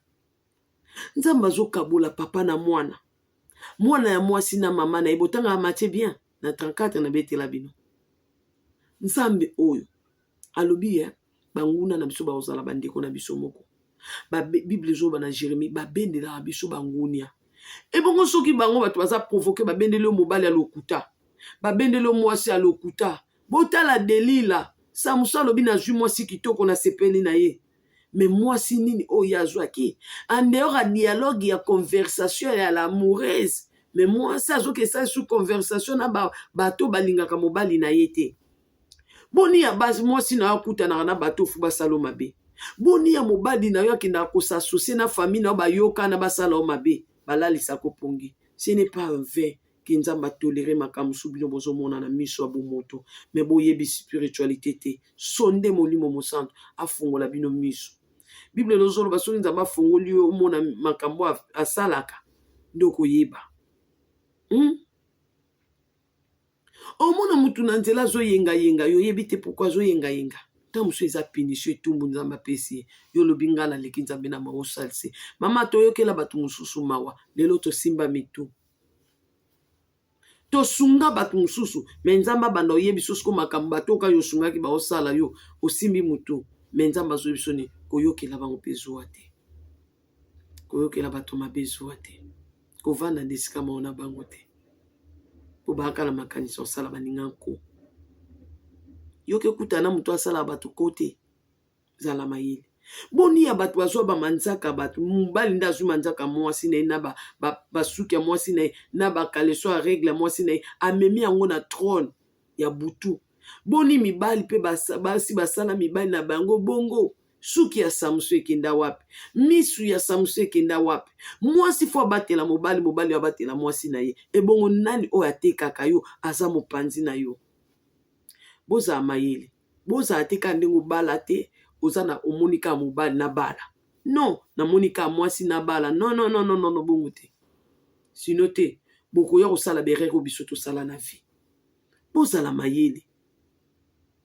Nzambe azokabola papa na mwana, mwana ya mwasi na mama na ye. Botangaka Matthieu bien na 34, nabetela bino. Nzambe oyo alobi ye banguna na biso bakozala bandeko na biso moko. Bible ezoba na Jérémie, babendelaka biso bangunia. Ebongo soki bango bato baza provoqué, babendeli yo mobali ya lokuta, babendeli yo mwasi ya lokuta. Botala Delila. Samson alobi: "Nazwi mwasi kitoko, nasepeli na ye." Mais mwasi nini oyo azwaki? En dehors ya dialogue, ya conversation ya l'amoureuse, mais mwasi azokesa su conversation na bato balingaka mobali na ye te. Boni ya basi, mwasi na yo akutanaka na bato fu basala mabe? Boni ya mobali na yo akendaka kos'associer na famille na yo, bayokana, basala yo mabe, balalisaka pongi? Ce n'est pas un vain ke Nzambe atolere makambo mosusu bino bozomona na miso ya bomoto, mais boyebi spiritualité te. So nde Molimo Mosantu afungola bino miso. Bible ezoloba soki Nzambe afungoli yo, omona makambo asalaka nde okoyeba, Omona mutu na nzela azoyengayenga, yo oyebi te pourquoi azoyengayenga. Ntango mosusu eza punition, etumbu Nzambe apesi ye. Yo olobi: "Ngai naleki Nzambe na mawa." Osalise mama, toyokela bato mosusu mawa. Lelo tosimba mitu, tosunga bato mosusu, mais Nzambe abanda oyebi so siko makambo bato oyo kaka osungaki baosala yo. Osimbi motu, mais Nzambe azoyebi so nini. Koyokela bango mpe zuwa te, koyokela bato mabe zuwa te, kovanda nde esika moko na bango te, mpo bayaka na makanisi osala baninga nko. Yoki ekutana na moto asala bato ko te, zala mayele. Boni ya bato bazwa bamanzaka, bato mobali nde azwi manzaka mwasi na ye, na basuki ya mwasi na ye, na bacaleçon ya règle ya mwasi na ye, amemi yango na trône ya butu. Boni mibali mpe basi basala mibali na bango bongo? Suki ya Samson ekenda wapi? Misu ya Samson ekenda wapi? Mwasi fo abatela mobali, mobali abatela mwasi na ye. Ebongo nani oyo atekaka yo aza mopanzi na yo? Bozala mayele. Bozala te kaka ndenge obala te, oza na omoni kaka mobali na bala. Non, namoni kaka mwasi na bala. Non, non, non, non, non, bongo te. Sinon te, bokoya kosala berere oyo biso tosala na vie. Bozala mayele.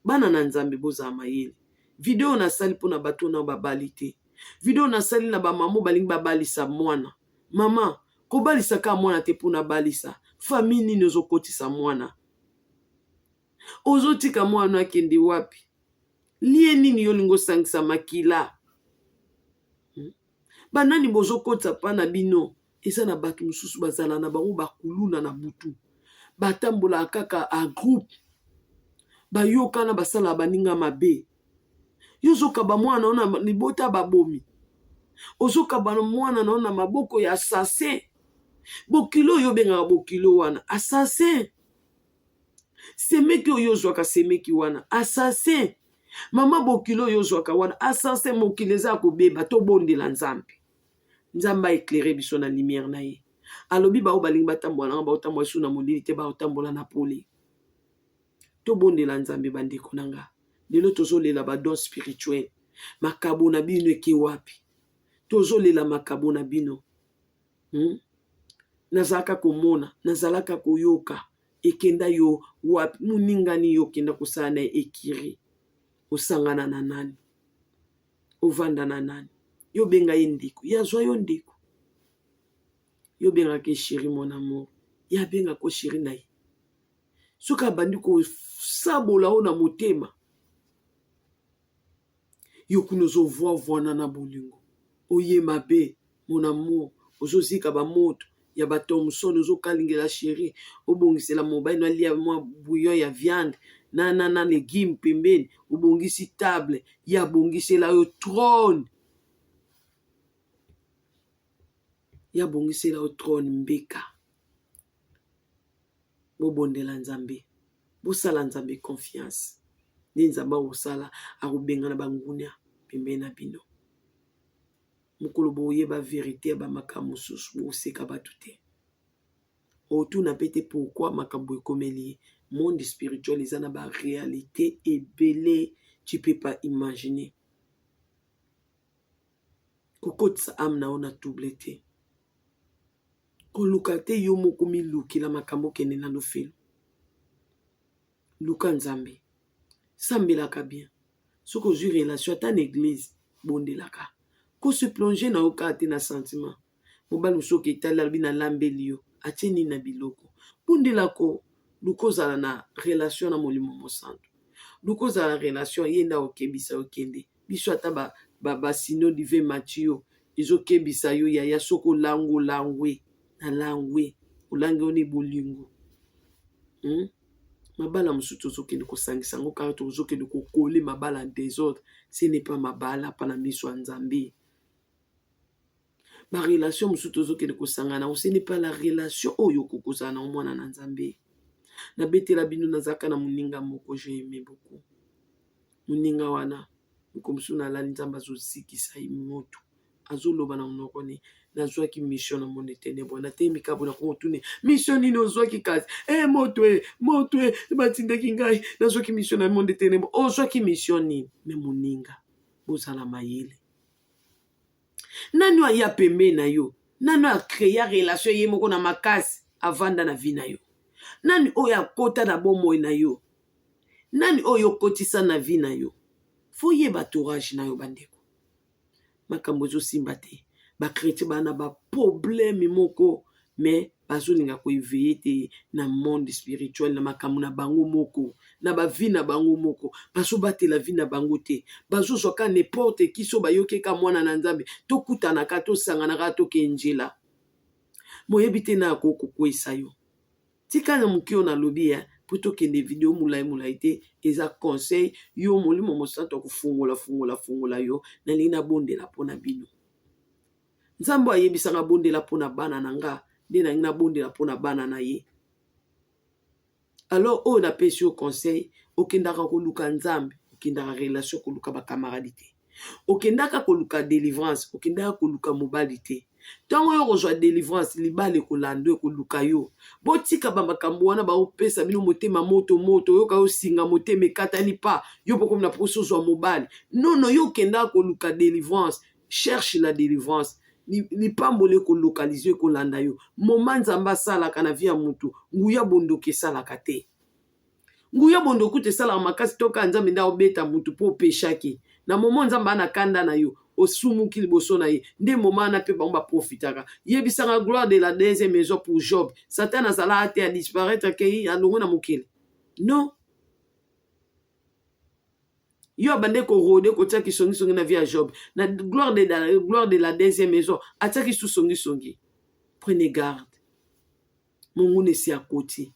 Bana na Nzambe bozala mayele. Video nasali mpo na bato na babali te. Video nasali na bamama balingi babalisa mwana. Mama, kobalisa kaka mwana te mpo nabalisa. Famille nini ozokotisa mwana? Ozotika mwana akende wapi? Lie nini yo olingi osangisa makila? Banani bozokotisa mpa na bino? Eza na bato mosusu bazala na bango bakuluna na butu, batambolaka kaka a groupe, bayokana, basalaka baninga mabe. Yo ozokaba mwana na yo na libota babomi, ozokaba mwana na yo na maboko ya assassin. Bokilo oyo obengaka bokilo wana assassin, semeki oyo ozwaka semeki wana assassin, mama bokilo oyo ozwaka wana assassin. Mokili eza ya kobeba, tobondela Nzambe. Nzambe aéclaire biso na lumière na ye. Alobi bao balingi batambola nanga, baotambola lisusu na molili te, baotambola na pole. Tobondela Nzambe, bandeko na nga. Lelo tozolela badon spirituel. Makabo na bino eke wapi? Tozolela makabo na bino. Nazalaka komona, nazalaka koyoka, ekenda yo wapi? Moningani yo okenda kosala na ekiri, osangana na nani? Ovanda na nani? Yo benga ye ndeko, ye azwa yo ndeko. Yo bengaka ye chéri mon amour, ye abengaka chéri na ye. Soki abandi kosabola oyo na motema, yo kuna ozovwavwana na bolingo, oye mabe mon amour, ozozika bamoto ya bathomson, ozokalingela chéri, obongisela mobali no alia mwa bouillon ya viande na légume pembeni, obongisi table, ye abongisela yo trône, ye abongisela yo trône mbeka. Bobondela Nzambe, bosala Nzambe confiance, nde Nzambe akosala, akobengana bangunia pembeni na bino. Mokolo boyeba vérité ya bamakambo mosusu, boseka bato te. Otuna pe te pourquoi makambo ekomeli ye. Monde spirituel eza na baréalité ebele, tu peux pas imaginer. Kokotisa âme na yo na trouble te, koluka te yo moko milukila makambo okende na lofelo. Luka Nzambe, sambelaka bien. Soki ozwi relation ata na église, bondelaka. Kose plonger na yo kaka te na sentiment. Mobali mosusu oke etali, alobi nalambeli yo, atie nini na biloko? Bondelako, luka ozala na relation na Molimo Mosantu, luka ozala na relation, ye nde akokebisa yo. Kende biso ata basino dive mati yo ezokebisa yo yaya. Soki olangwe, olangwe na langwe, olangi yo ni bolingo, Mabala mosusu tozokende kosangisa yango kaka, tozokende kokole mabala en désordre. Ce n'est pas mabala mpa na miso ya Nzambe. Barelation mosusu tozokende kosangana yango, ce n'est pas la relation oyo okokozala na mwana na Nzambe. Nabetela bino, nazalaka na moninga moko, je aime beaucoup moninga wana. Moko mosusu nalali, Nzambe azozikisa ye moto, azoloba na monoko ne: "Nazwaki mission na monde ténèbre." Nateyemi kabo na komotune: "Mission nini ozwaki?" Kasi e moto e moto e batindaki ngai, nazwaki mission na monde ténèbre. Ozwaki mission nini? Me moninga, bozala mayele. Nani aya pembeni na yo? Nani acréa relation ye moko na makasi avanda na vie na yo? Nani oyo akota na bomoi na yo? Nani oyo okotisa na vie na yo? Fo yeba entourage na yo, bandeko. Makambo ezosimba te. Bachrétien baa na baproblème moko, mais bazolinga koéveiller te na monde spirituel, na makambo na bango moko, na bavie na bango moko. Bazobatela vie na bango te, bazozwa ka n'importe qui. So bayoki ka mwana na Nzambe, tokutanaka, tosanganaka, tokenjela, moyebi te na akokokweyisa yo. Tika na moke oyo nalobi ya mpo tokende video molai molai te. Eza conseil. Yo Molimo Mosantu akofungola, fungola, fungola yo. Nalingi nabondela mpona bino. Nzambe ayebisanga bondela mpona bana na nga, nde nalingi nabondela mpona bana na ye. Alors oyo napesi yo conseil, okendaka koluka Nzambe, okendaka relation koluka bakamaradi te. Okendaka koluka delivrance, okendaka koluka mobali te. Ntango yo okozwa delivrance, libala ekolanda yo, ekoluka yo. Botika ba makambo wana baopesa bino motema moto moto, oyoka yo singa motema ekatani pa, yo pokomi na poso ozwa mobali. Non, non, yo okendaka koluka delivrance, cherche la delivrance. Lipamboli ekolokalize ekolanda yo. Moma Nzambe asalaka na vie ya mutu, nguya bondoki esalaka te. Nguya bondo kutu esalaka makasi to kaka Nzambe nde aobeta mutu po opeshaki. Na moment Nzambe ana kanda na yo, osumuki liboso na ye, nde moment wana pe bango ba profitaka. Yebisanga gloire de la deuxième maison pour Job. Satan azalaka te a disparaître akeyi alongwe na mokili. Non. Yo abandaki ko rode kotia kisongisongi na vie ya Job. Na gloire de la, gloire de la deuxième maison atiaki su songisongi. Prenez garde. Monguna esi akoti.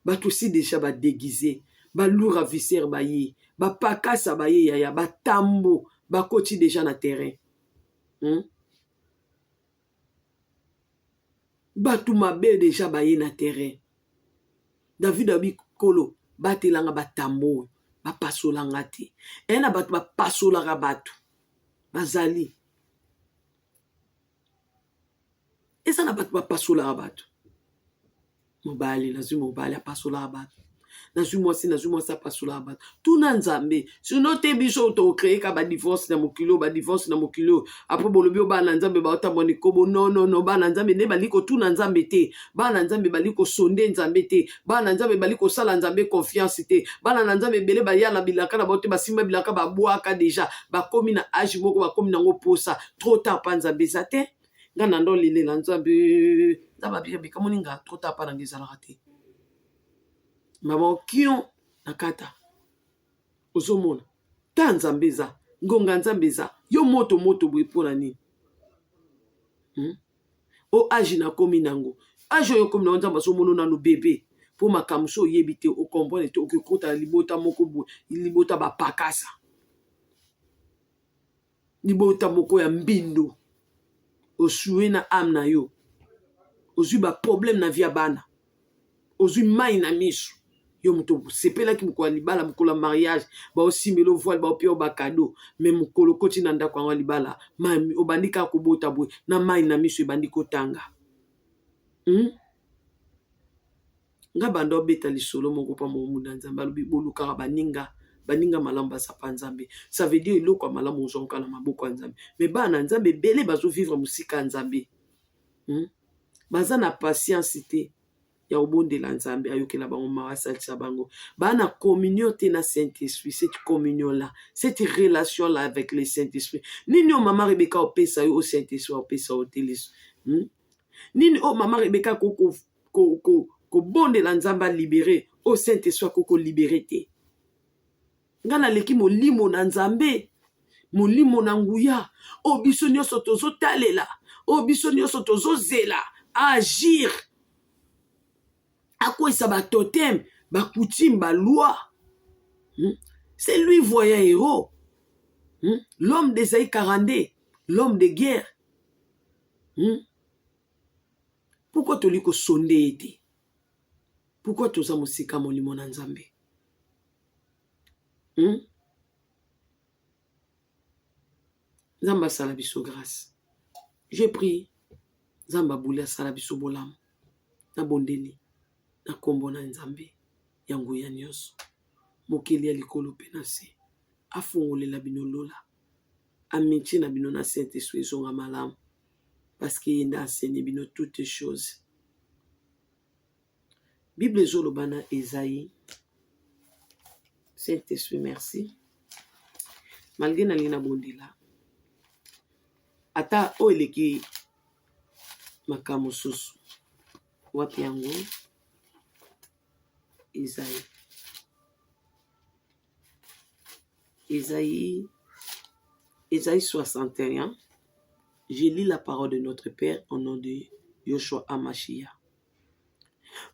Bato si dejà ba deguise, ba loup ravisseur baye, ba pakasa baye yaya, ba tambo bakoti dejà na terrain. Hmm? Bato mabe dejà baye na terrain. David abi kolo batelanga batambo oyo bapasolanga te. Eye na bato bapasolaka bato bazali. Eza na bato bapasolaka bato. Mobali nazwi mobali apasolaka bato, nazwi mwasi nazwi mwasi apasolaka bato. Tuna Nzambe, sino te biso tocree ka badivorce na mokili oyo, badivorce na mokili oyo. Apres bolobi oyo bana Nzambe baotambola na ekobo. Non, non, non, bana Nzambe nde balingi kotuna Nzambe te, bana Nzambe balingi kosonde Nzambe te, bana Nzambe balingi kosala Nzambe confiance te. Bana na Nzambe ebele baya na bilaka na bango te, basimba bilaka babwaka deja, bakomi na age moko bakomi nango posa trop tard pa Nzambe eza te. Nga na ndo lilela Nzambe, Nzambe abika bika moni nga trop tard pa na nga ezalaka te. Mama okion na kata ozomona ta Nzambe eza ngonga Nzambe eza yo moto moto boye mpo na nini hmm? O age nakomi nango age oyo okomi nango Nzambe azomona nanu bebe mpo makambo so oyebi te okomprendre te okokota na libota moko boye libota bapakasa libota moko ya mbindo osue na ame na yo ozwi baproblème na vie ya bana ozwi mai na miso yo moto osepelaki mokolo ya libala mokolo ya mariage baosimbela voile baopia yo bakado me mokolo okoti na ndako yango ya libala mai obandi kaka kobota boye na mai na miso ebandi kotanga hmm? Nga banda obeta lisolo moko pa momunda Nzambe alobi bolukaka baninga baninga malamu baza pa Nzambe ça veut dire eloko ya malamu ozwaka na maboko ya Nzambe mais bana na Nzambe ebele bazo vivre mosika ya Nzambe hmm? Baza na patience te ya kobondela Nzambe ayokela bango mawa asalisa bango baa na communion te na Saint Esprit cette communion là cette relation là avec le Saint Esprit nini oyo mama Rebecca opesa yo o Saint Esprit opesa yo te lisu hmm? Nini oyo mama Rebecca koko kobondela ko, ko Nzambe alibere oyo Saint Esprit akoki kolibere te. Ngai naleki molimo na Nzambe, molimo na nguya oyo biso nyonso tozotalela, oyo biso nyonso tozozela agir, akwesa ba totem, ba coutume, ba loi. C'est lui voyant héros. L'homme d'Esaïe 42, l'homme de guerre. Pourquoi toli kosonde ye te? Pourquoi toza mosika molimo na Nzambe? Nzambe asala biso grâce. Je prie Nzambe abuli asala biso bolamu. Nabondeli na kombo na Nzambe ya nguya nyonso, mokeli ya likolo mpe na se, afongolela bino lola, amitie na bino na Saint Esprit ezonga malamu. Parce que ye nde enseigne bino toutes choses. Bible ezoloba na Esaïe. Saint-Esprit, merci. Malgré nalingi nabondela ata oyo eleki makambo mosusu wapi yango Esaïe. Esaïe, Esaïe 61. Je lis la parole de notre Père au nom de Yoshua Amashia.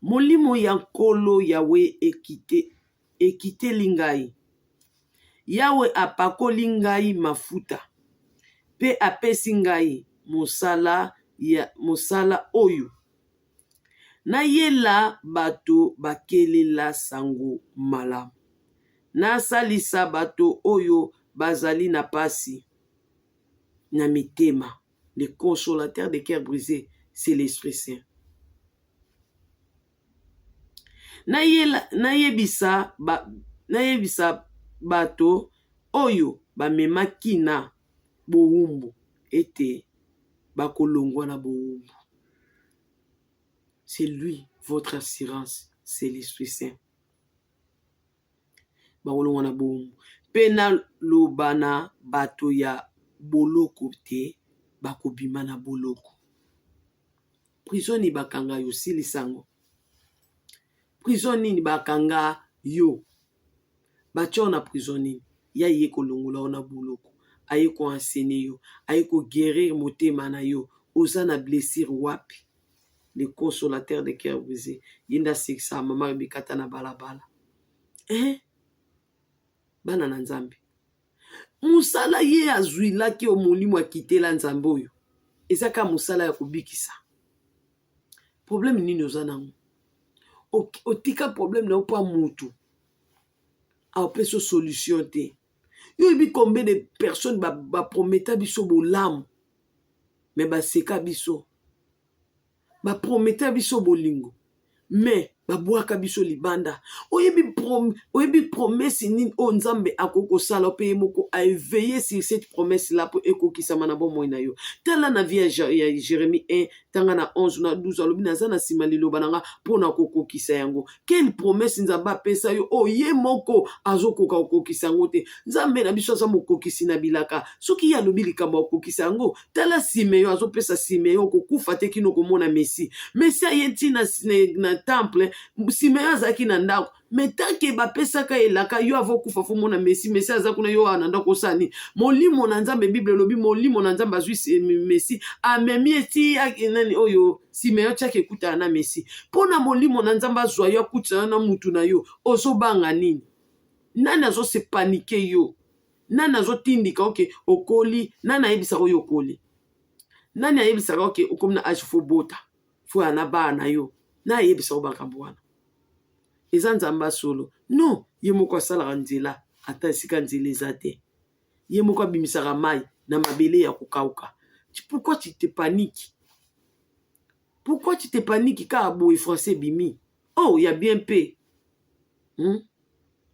Molimo ya Nkolo Yawe ekite, ekiteli ngai. Yawe apakoli ngai mafuta mpe apesi ngai mosala ya mosala oyo. Nayela bato bakelela sango malamu. Nasalisa bato oyo bazali na pasi. na mitema. Le consolateur de cœur brisé, c'est l'Esprit Saint. Nayebisa ba, nayebisa bato oyo bamemaki na bowumbu ete bakolongwa na bowumbu. C'est lui votre assurance, c'est l'Esprit Saint. Bakolongwa na bowumbu. Mpe naloba na bato ya boloko te bakobima na boloko. Prison nini bakanga yo silisa yango. Prison nini bakanga yo. Batia yo na prison nini? Ye aye kolongola yo na boloko. Aye ko enseigner yo. Aye ko guerir motema na yo. Oza na blessure wapi? Le consolateur de cœur brisé. Ye nde asekisaka mama Rebecca ata na balabala. Eh? Bana na Nzambe. Mosala ye azwilaki oyo molimo akitela Nzambe oyo. Eza kaka mosala ya kobikisa. Problème nini oza nango? Otika problème na yo mpo mutu apesa solution te. Yo oyebi combien de personnes baprometa biso bolamu mais baseka biso. Baprometa biso bolingo mais babwaka biso libanda. Oyebi prom, oyebi promesse nini oyo Nzambe akoki kosala mpe ye moko aeveille sur cette promesse là mpo ekokisama na bomoi na yo. Tala na vie ya Jérémie 1 tanga na 11 na 12 alobi naza na nsima liloba na nga mpo na kokokisa yango. Quelle promesse Nzambe apesa yo oyo ye moko azokoka kokokisa yango te? Nzambe na biso aza mokokisi na bilaka. Soki ye alobi likambo akokisa yango, tala Simeon azopesa Simeon kokufa te kino komona Messi. Messi aye ntina na temple, Simeon azalaki na ndako. Mais tant que bapesaka elaka yo avo kufa fo mona Messi, Messi aza kuna yo wana ndako osala nini? Molimo na Nzambe, Bible elobi molimo na Nzambe azwi Messi, amemi eti nani oyo Simeon tiaki ekutana na Messi. Mpo na molimo na Nzambe azwa yo akutana na mutu na yo, ozobanga nini? Nani azose paniquer yo? Nani azotindika oke okoli? Nani ayebisaka oyo okoli? Nani ayebisaka oke okomi na âge fo bota, fo ya na bana na yo? Nani ayebisaka makambo wana? Eza Nzambe asolo? Non, ye moko asalaka nzela ata esika nzela eza te. Ye moko abimisaka mai na mabele ya kokauka. Pourquoi tu te paniques? Pourquoi tu te paniques kaka boye français ebimi? Oh, ya bien mpe.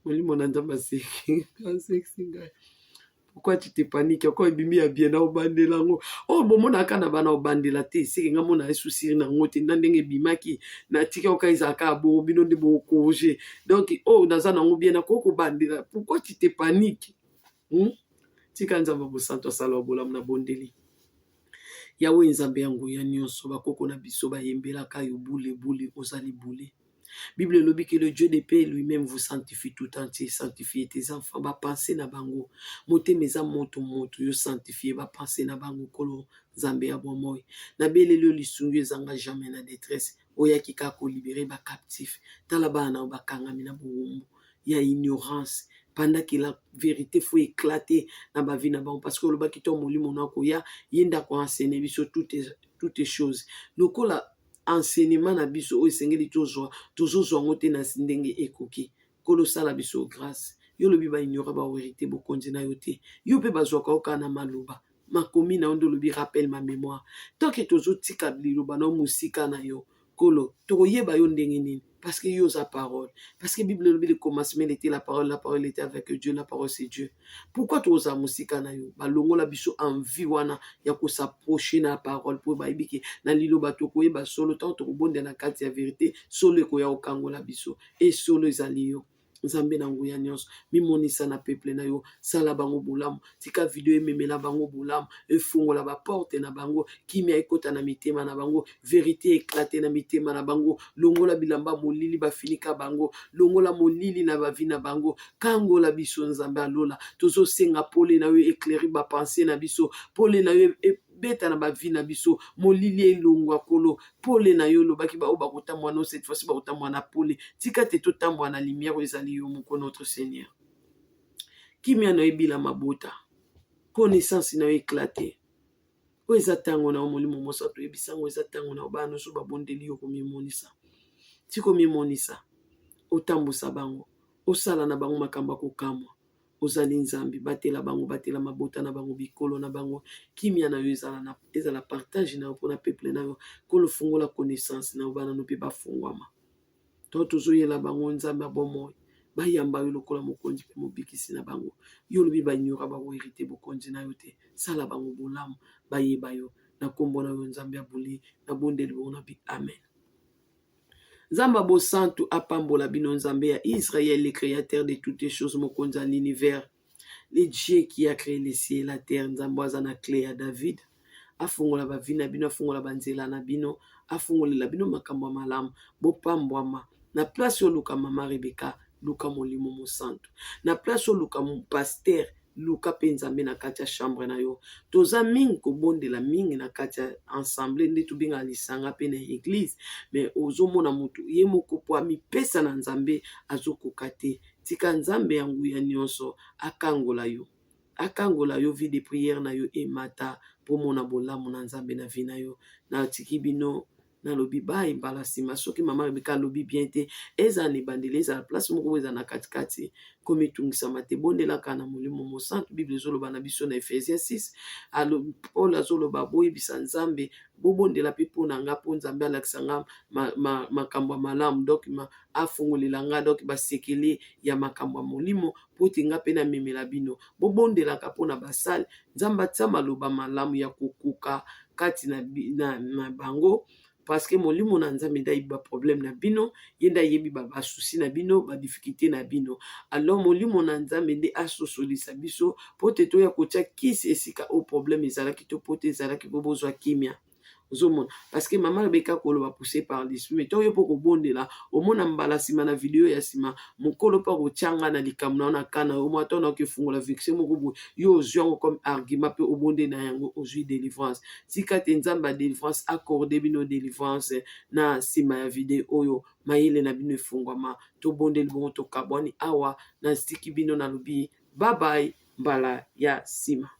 Molimo na Nzambe aseki aseki ngai. Pourquoi tu te paniques? Encore ebimi ya bien na obandela yango. Oyo bomonaka na bana obandela te, seke nga mona esusiri nango te na ndenge ebimaki natika oka ezalaka ya bongo bino nde bokorge. Donc oyo naza nango bien nakoki kobandela. Pourquoi tu te paniques? Tika Nzambe bosantu asala bolamu na bondeli. Yawe Nzambe ya nguya nyonso, bakoko na biso bayembelaka yo bule bule ozali bule. Bible elobi que le Dieu de paix lui-même vous sanctifie tout entier, sanctifie tes enfants, bapense na bango. Motema eza moto moto, yo sanctifie bapense na bango kolo Nzambe ya bomoi. Nabeleli yo lisungi ezanga jamais na détresse. Oyaki kaka kolibérer bacaptif. Tala bana na yo bakangami na bowumbu ya ignorance pendant que la vérité faut éclater na bavie na bango, parce que olobaki to molimo na koya ye nde akoenseigner biso toutes choses. Lokola enseignement na biso oyo esengeli tozwa, tozozwa yango te na ndenge ekoki. Nkolo, osala biso grâce. Yo olobi baignora bavérité bokonzi na yo te. Yo mpe bazwaka yo kaka na maloba makomi na yo nde olobi rappelle ma mémoire. Tant que tozotika liloba na yo mosika na yo, Nkolo, tokoyeba yo ndenge nini? Parce que yo oza parole, parce que Bible elobi le commencement était la parole, la parole était avec Dieu, la parole, c'est Dieu. Pourquoi tokozala mosika na yo? Balongola biso envie wana ya kos'approcher na parole, mpo bayebi ke na liloba tokoyeba solo. Ntango tokobondela na kati ya vérité, solo ekoya kokangola biso. E solo ezali yo. Nzambe na nguya nyonso, mimonisa na peuple na yo, sala bango bolamu. Tika video ememela bango bolamu, efungola baporte na bango, kimia ekota na mitema na bango, vérité éclate na mitema na bango. Longola bilamba molili bafinika bango, longola molili na bavie na bango. Kangola biso. Nzambe alola, tozosenga pole na yo éclaire bapense na biso, pole na yo beta na bavie na biso, molili elongwa. Kolo, pole na yo, olobaki baoyo bakotambola no cette fois-ci bakotambola na pole. Tika te totambola na lumière oyo ezali yo moko, notre Seigneur. Kimia na yo ebila mabota, connaissance na yo éclate. Oyo eza ntango na yo, Molimo Mosantu, oyebisa yango. Eza ntango na yo. Bana nyonso babondeli yo komimonisa. Tika omimonisa, otambusa bango, osala na bango makambo ya kokamwa. Ozali Nzambe, batela bango, batela mabota na bango, bikolo na bango. Kimia na yo ezala, na, ezala partage na yo mpona peuple na yo. Nkolo, fungola connaissance na yo, bana no mpe bafungwama. To tozoyela bango Nzambe ya bomoi, bayamba yo lokola mokonzi mpe mobikisi na bango. Yo olobi banyura bakoherite bokonzi na yo te. Sala bango bolamu, bayeba yo na nkombo na yo Nzambe ya buli. Nabondeli bongo na bi amen. Nzambe ya bosantu apambola bino, Nzambe ya Israël, le créateur de toutes choses, mokonzi ya l'univers, le Dieu qui a créé le ciel et la terre. Nzambe aza na clé ya David, afungola bavi na bino, afungola banzela na bino, afungolela bino makambo ya malamu. Bopambwama na place oluka mama Rebeka, luka Molimo Mosantu na place oluka pasteur, luka mpe Nzambe na kati ya chambre na yo. Toza mingi kobondela mingi na kati ya ensemble nde tobengaka lisanga mpe na église, mais ozomona motu ye moko mpo amipesa na Nzambe azokoka te. Tika Nzambe ya nguya nyonso akangola yo, akangola yo, vie de prière na yo emata mpo mona bolamu na Nzambe na vie na yo. Natiki bino, nalobi bai mbala nsima. Soki mama Rebeka alobi bien te, ezala na ebandeli, ezala place moko, ezala na katikati, komitungisama te. Bondelaka na Molimo Mosantu. Bible ezoloba na biso na Ephésiens 6, Paul azoloba: boyebisa Nzambe, bobondela mpe mpo na nga, mpo Nzambe alakisa nga makambo ya malamu, donc afungolela nga donc basekele ya makambo ya molimo, mpo ete nga mpe namemela bino. Bobondelaka mpona basale Nzambe, atia maloba malamu ya kokoka kati na bango, parce que Molimo na Nzambe nde ayebi baproblème na bino, ye nde ayebi basoucis na bino, badifficulté na bino. Alors Molimo na Nzambe nde asosolisa biso mpo te toya kotia kisi esika oyo problème ezalaki to po te ezalaki, mpo bozwa kimia. Ozomona, parce que mama Rebeka koloba poussé par l'esprit, mais to yo mpo kobondela, omona mbala nsima na video ya nsima, mokolo mpo akotianga na likambo na yo na kana yo mwa to na okefungola verset moko boye, yo ozwi yango comme argument mpe obonde na yango, ozwi délivrance. Tika te Nzambe ya délivrance accorde bino délivrance na nsima ya video oyo, mayele na bino efungwama. Tobondeli bongo, tokabwani awa, nasiki bino, nalobi babai mbala ya nsima.